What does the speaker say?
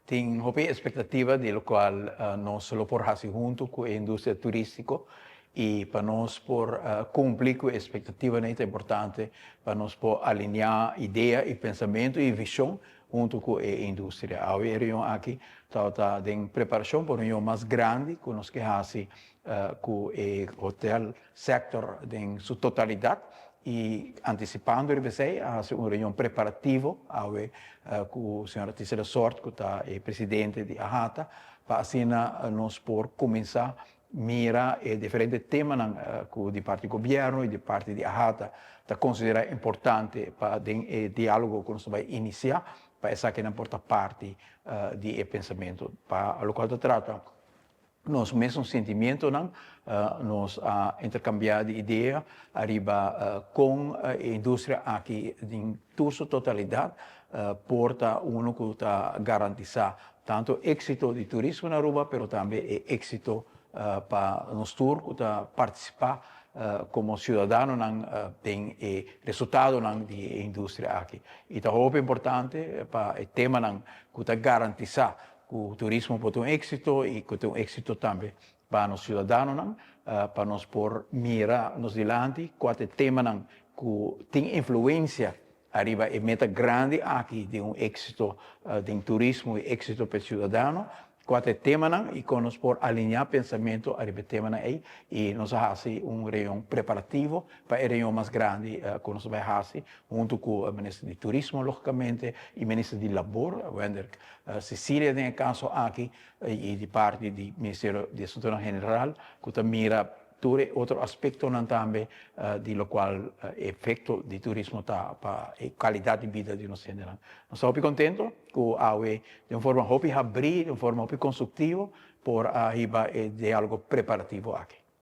Tin hopi expectativa di locual nos lo por haci hunto cu e industria turistico y pa nos por cumpli cu e expectativanan ta importante pa nos por alinea idea y pensamento y vision hunto cu e industria. Awe e reunion aki tabata den preparacion pa un reunion mas grandi cu nos ke haci cu e hotel sector den su totalidad y anticipando riba esey a haci un reunion preparativo awe cu señora Tisela Sort cu ta e presidente di AHATA pa asina nos por cuminsa mira e diferente temanan cu di parti gobierno y di parti di AHATA ta considera importante pa den e dialogo cu nos ta bay inicia pa esakinan por ta parti di e pensamento pa locual ta trata. Nos mesun sentimientonan, nos a intercambia di idea ariba con e industria aki den tur su totalidad por ta uno cu ta garantisa tanto exito di turismo na Aruba pero tambe e exito pa nos tur cu ta participa como ciudadanonan den e resultadonan di e industria aki. Y ta hopi importante pa e temanan cu ta garantisa ku turismo por ta un éksito i ku ta un éksito tambe pa nos siudadanonan, pa nos por mira nos dilanti kua ta e temanan ku tin influensia ariba e meta grandi aki di un éksito den turismo i éksito pa e siudadano, kua ta e temanan i kon nos por alineá pensamentu ariba e temanan ei i nos a hasi un reunion preparativo pa e reunion mas grandi ku nos a bai hasi huntu ku minister di turismo lógikamente i minister di labor, Wender Cecilia den e caso aki y di parti di Ministerio di Asuntonan General cu ta mira tur e otro aspectonan tambe di locual e efecto di turismo ta pa e calidad di bida di nos hendenan. Nos ta hopi contento cu awe den un forma hopi habri, den un forma hopi constructivo por a hiba e dialogo preparativo aki.